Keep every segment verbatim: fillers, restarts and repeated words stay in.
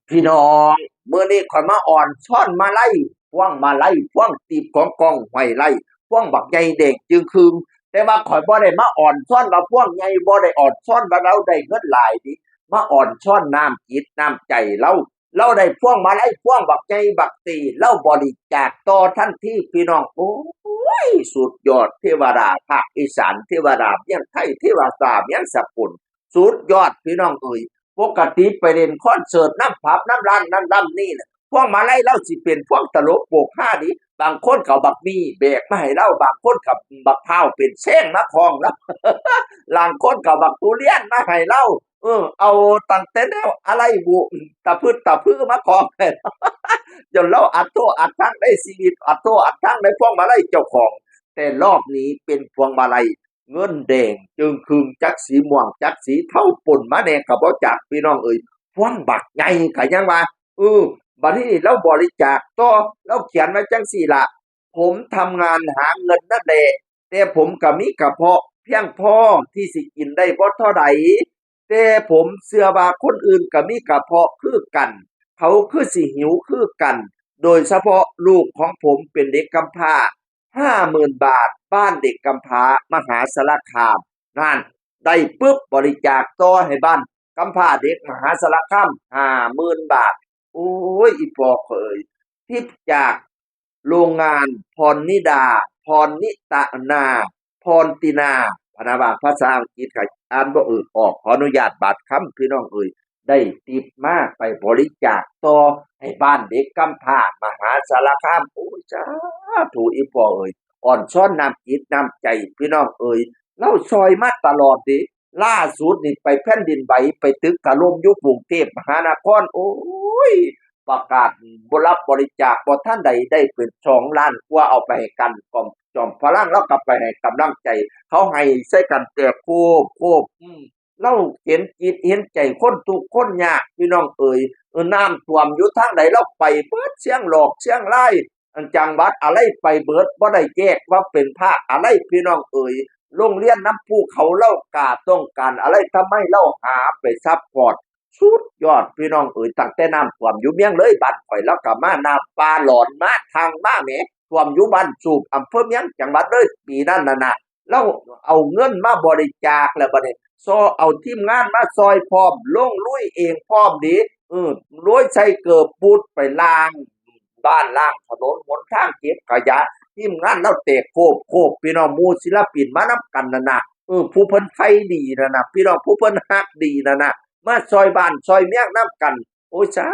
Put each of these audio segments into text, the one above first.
พี่น้อง มื้อนี้ข้อยมาอ่อนซ้อนมาลัย พวงมาลัย พวงตีบของกองห้วยไร่ พวงบักใหญ่แดงจึงคืง แต่ว่าข้อยบ่ได้มาอ่อนซ้อนว่าพวงใหญ่ บ่ได้อ่อนซ้อนว่าลาวได้เงินหลายเด้ มาอ่อนซ้อนน้ำจิตน้ำใจลาว ลาวได้พวงมาลัย พวงบักใหญ่บักตี ลาวบริจาคต่อทันที พี่น้อง โอ้ย สุดยอด เทวดาภาคอีสาน เทวดาเมืองไทย เทวดาเมืองสกล สุดยอดพี่น้องเอ๋ย ปกติไปเล่นคอนเสิร์ตนำผับนำร้านนั่นร้านนี่น่ะ พวงมาลัยลาวสิเป็นพวงตลกโปกฮาเด้ บางคนก็เอาบักมี่แบกมาให้ลาว บางคนก็เอาบักพร้าวเป็นแซงมาคล้องลาว ลางคนก็เอาบักทุเรียนมาให้ลาว เออ เอาตั้งแต่แนวอะไรบุ ตะพึดตะพือมาคล้องให้ลาว จนลาวอัดโทอัดทั้งในชีวิต อัดโทอัดทั้งในพวงมาลัยเจ้าของ แต่รอบนี้เป็นพวงมาลัย เงินแดงจึงคืง จักสีม่วง จักสีเทาปนมาแหน่ก็บ่จัก พี่น้องเอ๋ย พวงบักใหญ่ก็ยังว่า เออ บัดนี้ลาวบริจาคต่อ ลาวเขียนไว้จั่งซี้ล่ะ ผมทำงานหาเงินนั่นแหละ แต่ผมก็มีกระเพาะเพียงพอที่สิกินได้บ่เท่าใด แต่ผมเชื่อว่าคนอื่นก็มีกระเพาะคือกัน เขาคือสิหิวคือกัน โดยเฉพาะลูกของผมเป็นเด็กกำพร้า ห้าหมื่นบาท บ้านเด็กกำพร้ามหาสารคาม นั่น ได้ปุ๊บบริจาคต่อให้บ้านกำพร้าเด็กมหาสารคาม ห้าหมื่นบาท โอ้ย อีปอเขย ทิปจากโรงงานพรนิดา พรนิตนา พรตินา พะนะว่าภาษาอังกฤษก็อ่านบ่ออก ขออนุญาตบาดคำ พี่น้องเอ๋ย ได้ทิปมาไปบริจาคต่อให้บ้านเด็กกำพร้ามหาสารคาม โอ้ย สาธุ อีปอเอ๋ย อ่อนซ้อนน้ำจิตน้ำใจ พี่น้องเอ๋ย ลาวซ่อยมาตลอดเด้ ล่าสุดนี่ไปแผ่นดินไหว ไปตึกถล่มอยู่กรุงเทพมหานคร โอ้ย ประกาศบ่รับบริจาค บ่ทันใดได้เป็นสองล้านกว่า เอาไปให้กัน กองจอมพลัง ลาวก็ไปให้กำลังใจ เขาให้ใส่กันแจกโคบโคบ อืม ลาวเห็นจิตเห็นใจคนทุกข์คนยาก พี่น้องเอ๋ย เออ น้ำท่วมอยู่ทางใด ลาวไปเบิด เชียงรอก เชียงราย อันจังหวัดอะไรไปเบิด บ่ได้แยกว่าเป็นภาคอะไร พี่น้องเอ๋ย โรงเรียนนำภูเขา ลาวกาต้องการอะไร ทำไมลาวหาไปซัพพอร์ต สุดยอด พี่น้องเอ๋ย ตั้งแต่น้ำท่วมอยู่เมืองเลย บ้านข้อย ลาวก็มา น้ำป่าหลอนมา ทางมาแหม ท่วมอยู่บ้านสูบ อำเภอเมือง จังหวัดเลย ปีนั้นน่ะนะ ลาวเอาเงินมาบริจาค แล้วบัดนี้ ซอ เอาทีมงานมาซ่อยพร้อม ลงลุยเองพร้อมเด้ เออ โรยใส่เกิบปูดไปล้างบ้าน ล้างถนนหนทาง เก็บขยะ ทีมงานลาวแตกโคบโคบ พี่น้อง หมู่ศิลปินมานำกันนั่นน่ะ เออ ผู้เพิ่นใฝ่ดีนั่นน่ะ พี่น้อง ผู้เพิ่นฮักดีนั่นน่ะ มาซ่อยบ้านซ่อยเมืองนำกัน โอ้ย สา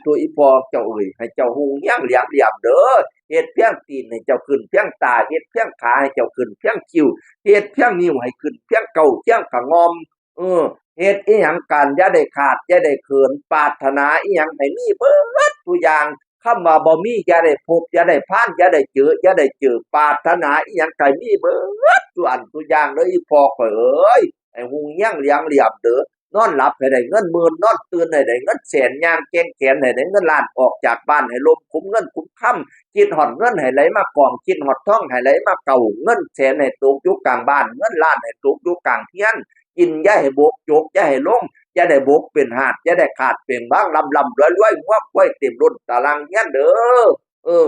ธุ อีพ่อเจ้าเอ๋ย ให้เจ้าฮุ่งเรืองเหลืองเหลี่ยมเด้อ เฮ็ดเพียงตีนให้เจ้าขึ้นเพียงตา เฮ็ดเพียงขาให้เจ้าขึ้นเพียงคิ้ว เฮ็ดเพียงนิ้วให้ขึ้นเพียงเก้าเคียงกะงอม เออ เฮ็ดอีหยังการอย่าได้ขาด อย่าได้เขิน ปรารถนาอีหยังให้มีเบิดทุกอย่าง คำว่าบ่มีอย่าได้พบ อย่าได้พาน อย่าได้เจอ อย่าได้เจอ ปรารถนาอีหยังก็ให้มีเบิดทุกอันทุกอย่างเด้อ อีพ่อข้อยเอ๋ย ให้ฮุ่งเรืองเหลืองเหลี่ยมเด้อ นอนหลับให้ได้เงินหมื่น นอนตื่นให้ได้เงินแสน ย่างแกว่งแขนให้ได้เงินล้าน ออกจากบ้านให้ล้มคุ้มเงินคุ้มคำ คิดฮอดเงินให้ไหลมากอง คิดฮอดทองให้ไหลมาเก่า เงินแสนให้ตกอยู่กลางบ้าน เงินล้านให้ตกอยู่กลางเฮือน กินอย่าให้บก จกอย่าให้ลง อย่าได้บกเป็นหาด อย่าได้ขาดเป็นบาง ร่ำร่ำรวยรวย งัวควายเต็มล้นตารางเฮือนเด้อ เออ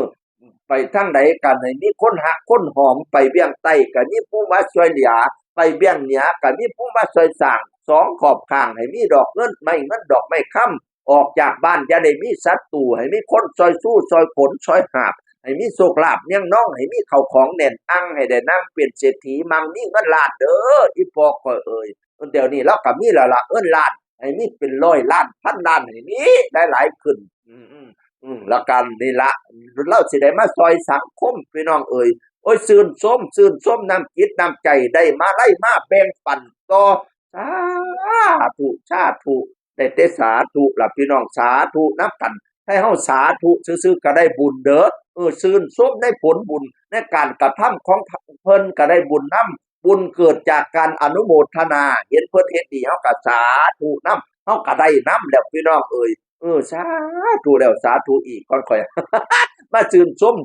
ไปทางใดก็ให้มีคนฮักคนหอม ไปเวียงใต้ก็มีผู้มาซ่อยเหลือ ไปเวียงเหนือก็มีผู้มาซ่อยสร้าง สองขอบข้างให้มีดอกเงินไม้เงินดอกไม้คำ ออกจากบ้านอย่าได้มีศัตรู ให้มีคนซ่อยชูซ่อยขนซ่อยหาบ ให้มีโชคลาภเมืองนอง ให้มีข้าวของแน่นอัง ให้ได้นั่งเป็นเศรษฐีมั่งมีเงินล้านเด้อ อีพ่อข้อยเอ๋ย เดี๋ยวนี้ลาวก็มีแล้วล่ะ เงินล้าน ให้มีเป็นร้อยล้าน พันล้าน ให้มีหลายๆขึ้น อืม อืม อืม แล้วกันนี่ละ ลาวสิได้มาซ่อยสังคม พี่น้องเอ๋ย โอ้ย ชื่นชม ชื่นชมน้ำจิตน้ำใจ ได้มาไล่มาแบ่งปันต่อ สาธุ สาธุ ได้แต่สาธุล่ะพี่น้อง สาธุนำกัน ให้เฮาสาธุซื่อๆก็ได้บุญเด้อ เออ ชื่นชมในผลบุญ ในการกระทำของเพิ่นก็ได้บุญนำ บุญเกิดจากการอนุโมทนา เห็นเพิ่นเฮ็ดดี เฮาก็สาธุนำ เฮาก็ได้นำแล้วพี่น้องเอ๋ย เออ สาธุแล้วสาธุอีก ก่อนข้อย มาชื่นชม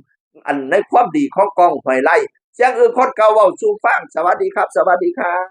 อันในความดีของกองห้วยไร่ เสียงอื่นคนเก่าเว้าสู่ฟัง สวัสดีครับ สวัสดีครับ